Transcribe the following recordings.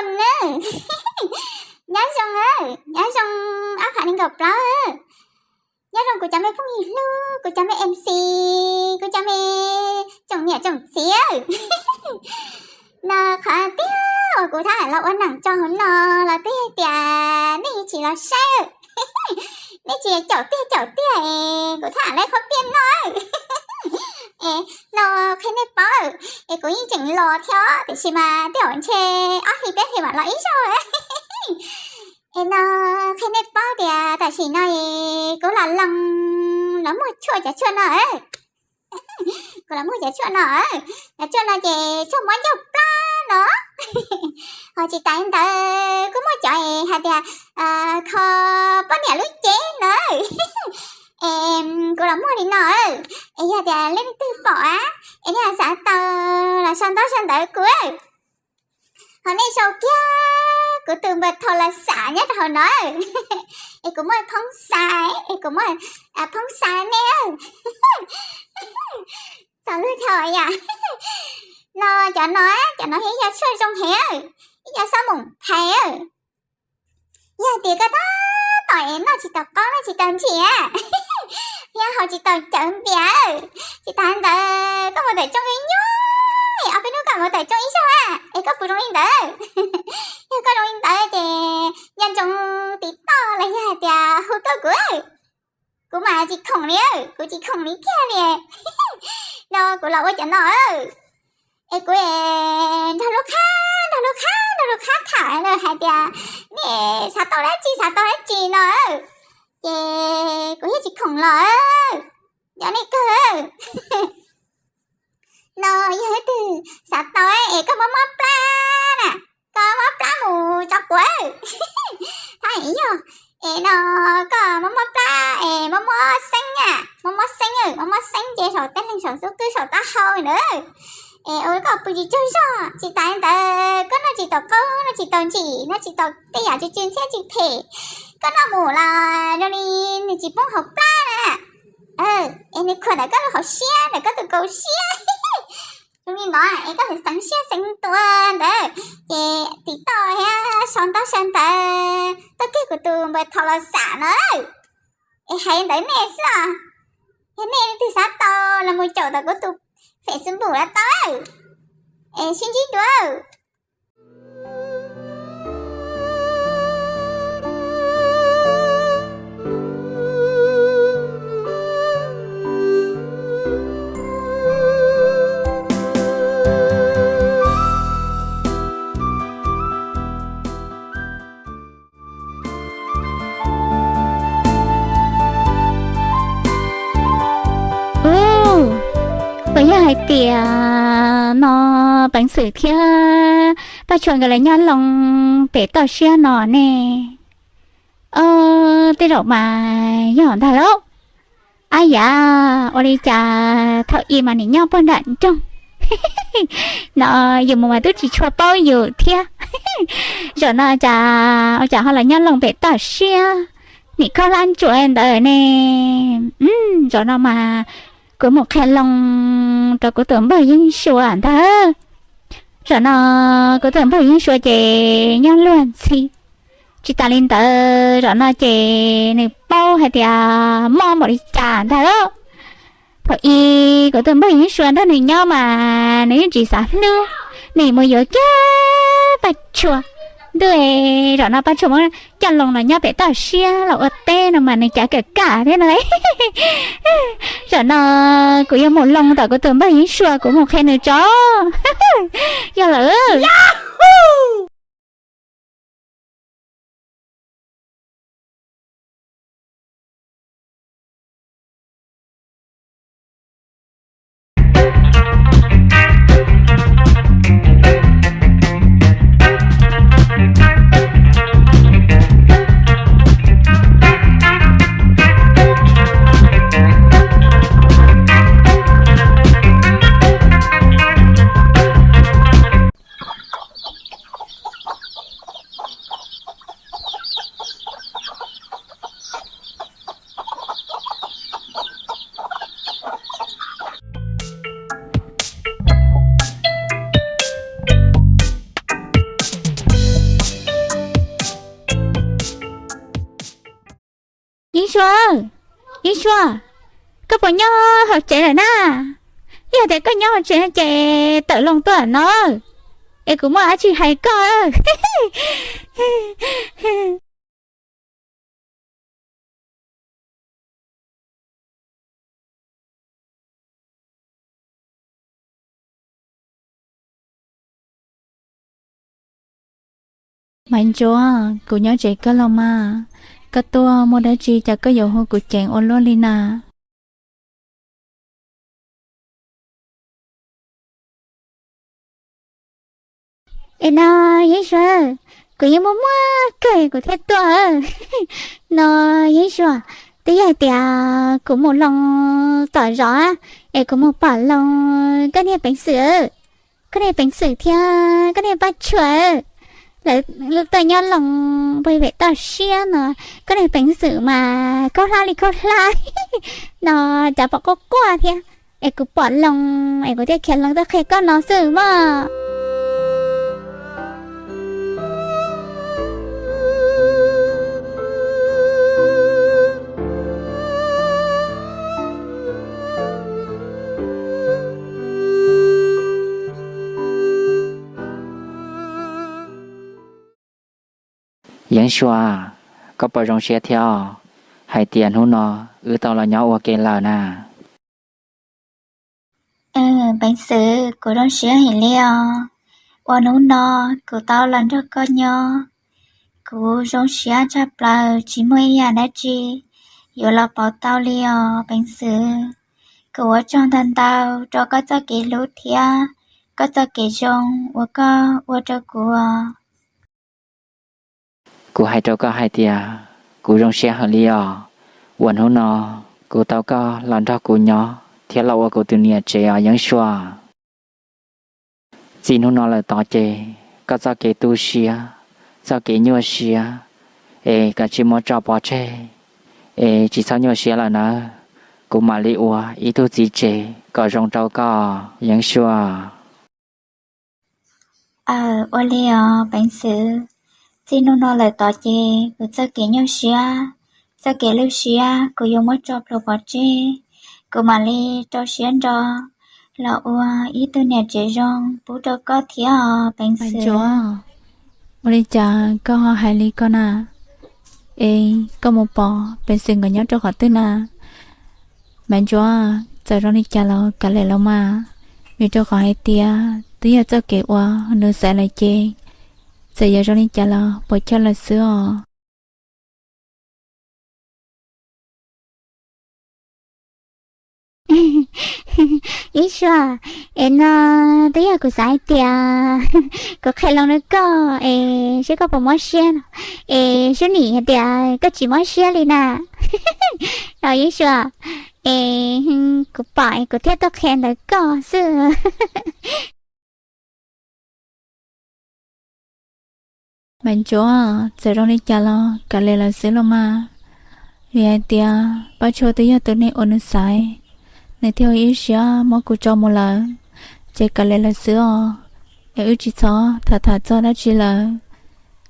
Nyob zoo, nyob zoo, nyob zoo ob phav nees nkaum plaub. Nyob zoo kuv cov me phooj ywg hlub, kuv cov me M C, kuv cov me tsoom niam tsoom txiv. No qhov tiag uas kuv thab los ua neej tso hauv no los twb yog tias nej tsis los saib, nej tsis caum tiag caum tiag es kuv thab lawv qhov piaj no. Es no qhia nej paub, es kuv yeej tseem los thiab tiam sis mas tej zaum ntshe ob hlis peb hlis mam los ib zaug. Es no qhia nej paub tias tam sim no es kuv los loos los muag tshuaj cov tshuaj no. Kuv los muag cov tshuaj no, cov tshuaj no ces tshuaj muab ncauj plab no. Ho tsis tas li ntawd kuj muaj cov es hais tias kho poj niam lub cev no. Es kuv los muag li no, es yog tias leej twg pom es nej xav tau los sau ntaub sau ntawv kuv. Ho nej sau kiag kuv tus npawb thau los xam nyob rau hauv no. Es kuv muaj phoob xa, es kuv muaj phoob xa nej. Txaus lug thaum yam no, cov no, cov no thiab yog tshuaj zoo heev, ib cov xab moom phais. Yog tias koj tab tom es noj tsis tau qaub noj tsis tau ntsim thiab haus tsis tau cawv npias, tsis tas ntawd koj mus tawm rooj ib nyuag, ob peb hnub koj mus tawm rooj ib zaug es koj puas zoo li ntawd? Yog koj zoo li ntawd ces nco ntsoov tiv toj los yog hais tias hu tuaj kuv. Kuv mas tsis khoom li, kuv tsis khoom li kiag li. No kuv los ua cov no, es kuv nrog lub qhab, nrog lub qhab, nrog lub qhab tham hais tias nej xav tau dab tsi, xav tau dab tsi no, ces kuv thiaj tsis khoom los. Nco nej kawg. No yog leej twg xav tau es koj mob mob plab na, koj mob plab mus tso quav. Thab yog es no koj mob mob plab es mob mob xeeb, mob mob xeeb, mob mob xeeb ces saum teb leeg saum xub qwb saum taub hau ntawd, es ua koj pw tsis tsaug zog, tsis tas li ntawd koj noj tsis tau qaub noj tsis tau ntsim noj tsis tau tej yam tsw tsw ntxhiab tsw phem, koj noj mus los zoo li nws tsis poob hauv plab na. Es nws khuam ntawm koj lub hauv siab, ntawm koj tus kaus siab. Zoo li no es koj xeev siab xeev ntua ntawd ces tiv toj thiab sau ntaub sau ntawv tuaj kiag kuv tus npawb thau los xam no. Es hais ntawd nej xwb os. Yog nej leej twg xav tau los mus caum tau kuv tus Facebook los tau. Es sib ntsib dua. Ub, puas yog hais tias no Peev Xwm thiab Paj Tshua nkawd lawv nyob loo pem toj siab no ne? Tej zaum mas yog ntag lauj. Ab yam, ua li cas thaum ub mas nws nyob puag nram nroog no, yus mus mas twb tsis tshua paub yus thiab. Zaum no cas ua cas ho los nyob loo pem toj siab, nim khob hlab ntsuas ntawd ne. Zaum no mas kuv mus qhia loo rau kuv tus npawg Yeeb Sua ntag. Zaum no kuv tus npawg Yeeb Sua ces nyob luag ntxhi. Tsis tas li ntawd zaum no ces nws paub hais tias mob npaum li cas ntag lauj. Thaum ub kuv tus npawg Yeeb Sua nrog nws nyob mas nws yeej tsis xav hlub, nws mus yuav kiag Paj Tshua. Ntuj, zaum no Paj Tshua muab coj loo los nyob pem toj siab los ua teb no mas nws cav kawm kam thiab no. Zaum no kuv yuav mus loo tom kuv tus npawg Yeeb Sua, kuv mus qhia nws tso. Yog lawm. Yeeb Suab, koj puas nyob hauv tsev lawm na? Yog tias koj nyob hauv tsev ces tawm loo tuaj no, es kuv muaj dab tsi hais koj. Maiv Ntsuab, kuv nyob tsev koj los mas. Koj tuaj muaj dab tsi cas koj yuav hu kuv ceev ua luaj li na? Es no, Yeeb Suab, kuv yeej muaj muaj kawg kuv thiaj tuaj. No, Yeeb Suab, twb yog hais tias kuv mus loo tom zos, es kuv mus pom loo koj niag peev xwm, koj niag peev xwm thiab koj niag Paj Tshuaj, lawv tuaj nyob loo pem toj siab no, koj niag peev xwm mas khaub hlab li khaub hlab no, cas pom quaj quaj thiab. Es kuv pom loo, es kuv thiaj khiav loo tuaj qhia koj no xwb mog. Yeeb Suab, koj puas zoo siab thiab hais tias hnub no wb tau los nyob ua ke lawm na? Peev xwm, kuv zoo siab heev li os, uas hnub no kuv tau los nrog koj nyob. Kuv zoo siab tshaj plaws, tsis muaj ib yam dab tsi yuav los pauv tau li os peev xwm. Kuv ua tsaug ntau ntau rau koj txoj kev hlub thiab koj txoj kev zoo uas koj ua rau kuv. Kuv hais rau koj hais tias kuv zoo siab heev li os, uas hnub no kuv tau koj los nrog kuv nyob thiab los ua kuv tus niam tsev os Yeeb Suab. Txij hnub no lawm tod ces koj txoj kev tu siab, txoj kev nyuaj siab, es koj tsis muab tso pov tseg, es tsis txhob nyuaj siab lawm nawb. Kuv mam li ua ib tug txiv tsev kom zoo rau koj Yeeb Suab. Aw, ua li os peev xwm. Txij hnub no lawm tod ces kuv txoj kev nyuaj siab, txoj kev lwj siab kuv yuav muab tso plhuav pov tseg. Kuv mam li rau siab nro los ua ib tug niam tsev zoo pub rau koj thiab os peev xwm. Ua li cas koj ho hais li ko na? Es koj mus pom peev xwm nkawd nyob rau qhov twg na? Maiv Ntsuab, txawm zoo li cas los kav liam los mas, vim rau qhov hais tias twb yog txoj kev uas nws xaiv lawm ces txawm yuav zoo li cas los puas chawj lawm xwb os. Yeeb Suab, es no twb yog kuv xav hais tias kuv qhia loo rau koj es seb koj puas mob siab no, es seb nim hais tias koj tsis mob siab li na. Yeeb Suab, es kuv pom es kuv thiaj tuaj qhia ntawd koj xwb. Maiv Ntsuab, txawm zoo li cas los kav liam lawm xwb los mas, vim hais tias Paj Tshuaj twb yog tus neeg uas nws xaiv, nws thiaj ua ib siab muab kuv tso mus lawm, ces kav liam lawm xwb os. Es wb tsis txhob tham tham txog dab tsi lawm,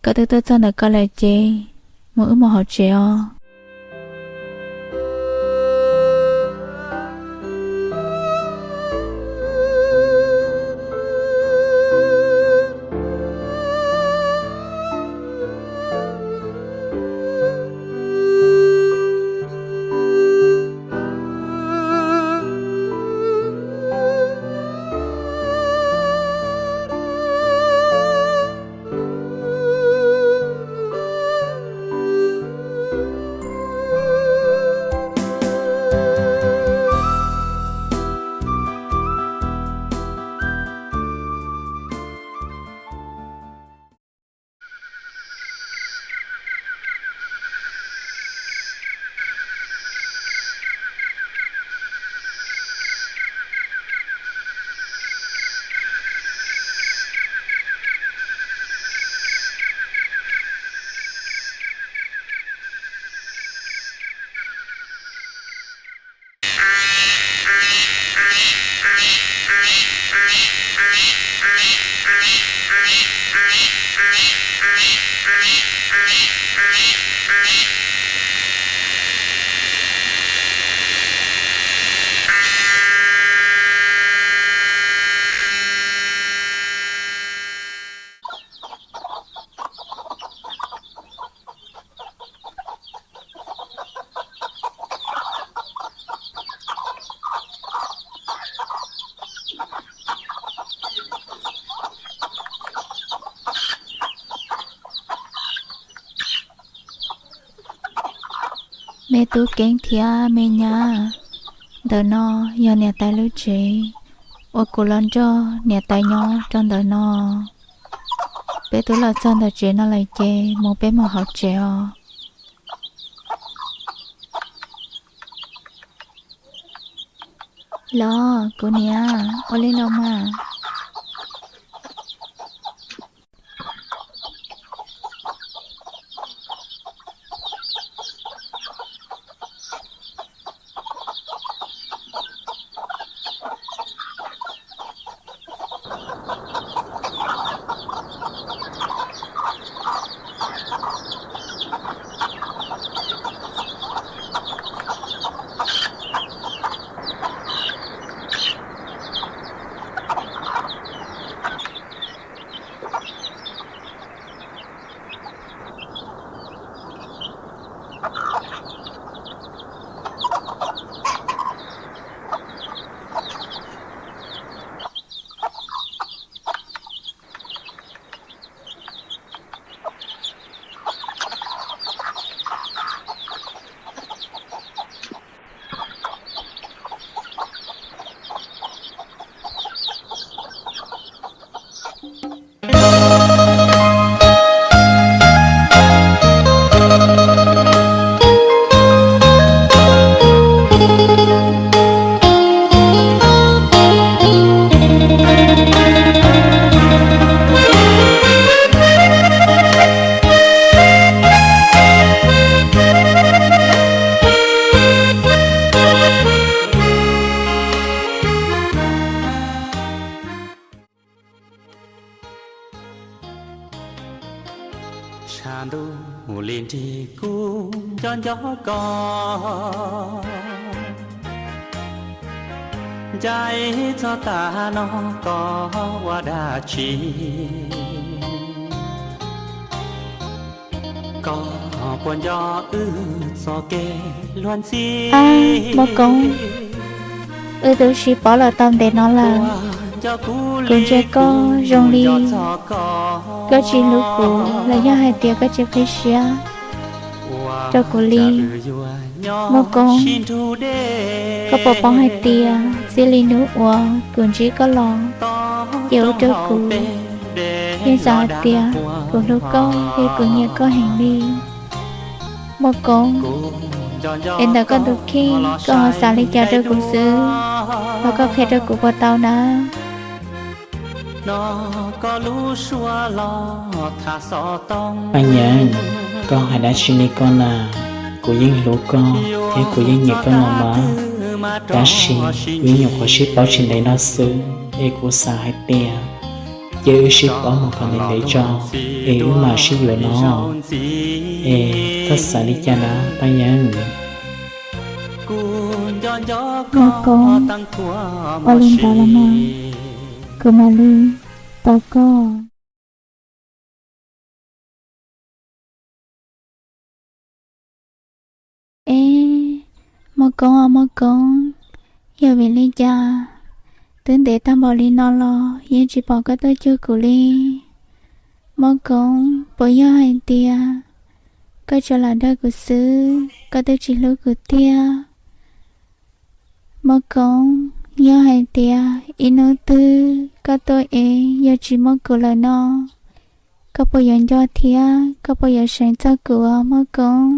koj twb tuaj txog ntawm ko lawm ces mus wb mus hauv tsev os. Me tub Keeb thiab me nyab, ntawm no yog niam tais lub tsev uas kuv los nrog niam tais nyob rau ntawm no. Peb twb los txog ntawm tsev no lawm ces mus peb mus hauv tsev os. Los kuv niam, ua li los mas. Tshav ntuj li nrig kuv nco nco koj, ncaim txog tag no koj ua dab tsi? Koj puas nco wb txoj kev luag ntxhi? Muaj Koob, wb twb sib paub los tau ntev no lawm. Kuv ntsia koj zoo li koj tsis hlub kuv los yog hais tias koj tsis qhib siab rau kuv li. Muaj Koob, koj puas paub hais tias txij li hnub uas kuv ntsib koj los, ces ua rau kuv yeej xav hais tias kuv hlub koj thiab kuv nyiam koj heev li. Muaj Koob, es ntawm koj tus kheej koj ho xav li cas rau kuv xwb, los koj qhia rau kuv puas tau na? Paj Yeeb, koj hais dab tsi li koj na? Kuv yeej hlub koj thiab kuv yeej nyiam koj los mas, tab sis wb nyuam qhuav sib paub tsis ntev no xwb, es kuv xav hais tias cia wb sib paub mus kom ntev ntev tso, es wb mam sib yuav no. Es koj xav li cas na Paj Yeeb? Muaj Koob, ua li ntawd los mas kuv mam li tau koj. Eb, Muaj Koob os Muaj Koob, yog vim li cas twb ntev tag npaum li no los yeej tsis pom koj tuaj cuag kuv li? Muaj Koob, puas yog hais tias koj tsuas lam dag kuv xwb, koj twb tsis hlub kuv tiag? Muaj Koob, yog hais tias ib hnub twg koj tuaj es yog tsis muaj kuv lawm no, koj puas yuav nco thiab koj puas yuav seev txog kuv os Muaj Koob?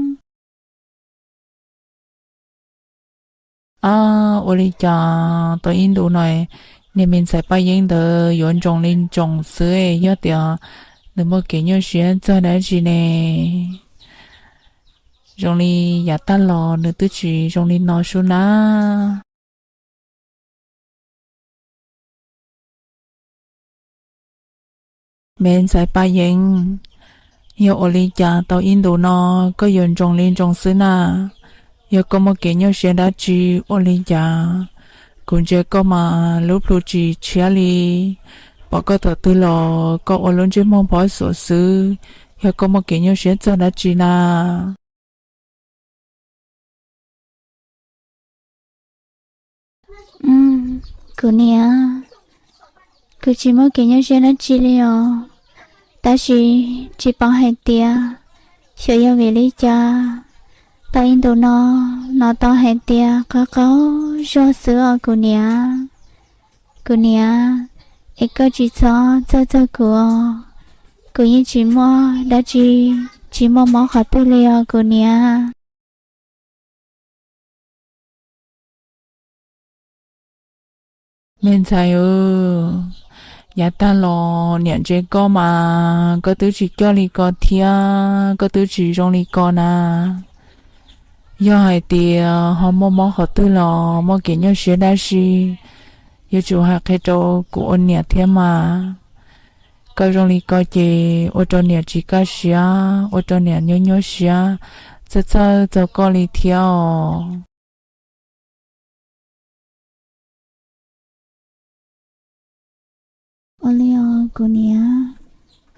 Ab, ua li cas tau ib ntus no niag me ntxhais Paj Yeeb ntawd yuav ntsoos li ntsoos xwb, yog tias nws muaj kev nyuaj siab txog dab tsi ne? Zoo li yav tag los nws twb tsis zoo li no sub na. Me ntxhais Paj Yeeb, yog ua li cas tau ib ntus no koj yuav ntsoos li ntsoos xwb na? Yog koj muaj kev nyuaj siab dab tsi ua li cas? Kuv ntsia koj mas lub plhu tsis tshiab li, pom koj thaum twg los koj ua lub ntsej muag phob xuam xwb, yog koj muaj kev nyuaj siab txog dab tsi na? Kuv niam, kuv tsis muaj kev nyuaj siab dab tsi li os, tab sis tsis paub hais tias xyov yog vim li cas Tau ib ntus no, hnov tau hais tias qaug qaug zog xwb os kuv niam. Kuv niam, es koj tsis txhob txhawj txog kuv os. Kuv yeej tsis muaj dab tsi, tsis muaj mob qhov twg li os kuv niam. Me ntxhais, yav tag los niam ntse koj mas koj twb tsis coj li ko thiab koj twb tsis zoo li ko na. Yog hais tias ho muaj mob qhov twg los muaj kev nyuaj siab dab tsi, yuav tsum hais qhia rau kuv ua niam thiab mas. Koj zoo li ko ces ua rau niam tsis kaj siab, ua rau niam nyuaj nyuaj siab, txhawj txhawj txog koj li thiab os. Ua li os kuv niam,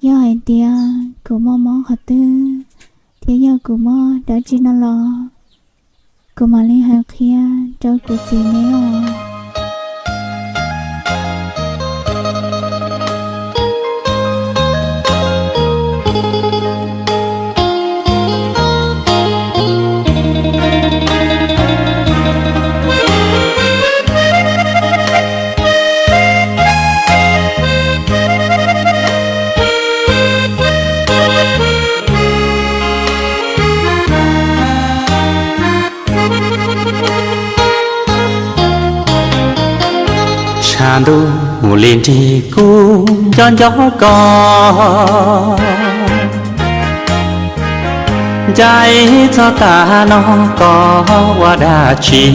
yog hais tias kuv muaj mob qhov twg thiab yog kuv muaj dab tsi no los kuv mam li hais qhia rau kuv txiv neb os. Tshav ntuj mus li nrig kuv nco nco koj, ncaim txog tav no koj ua dab tsi?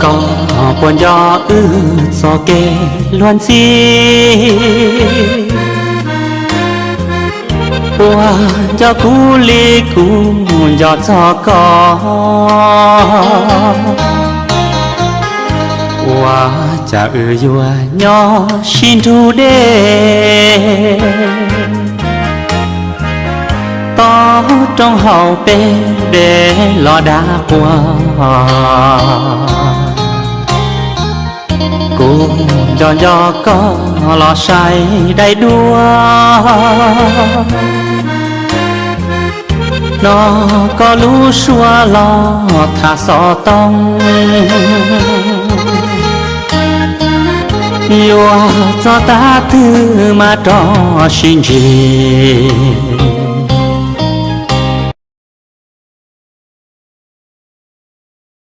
Koj puas nco wb txoj kev luag ntxhi? Puas nco kuv li kuv nco txog koj? Ua cas wb yuav nyob sib nrug deb, toj roob hauv peb deb los dab quas? Kuv nco nco koj los saib dai duab, hnov koj lub suab los tham xov tooj. Yuav txog tav twg mas rov sib ntsib,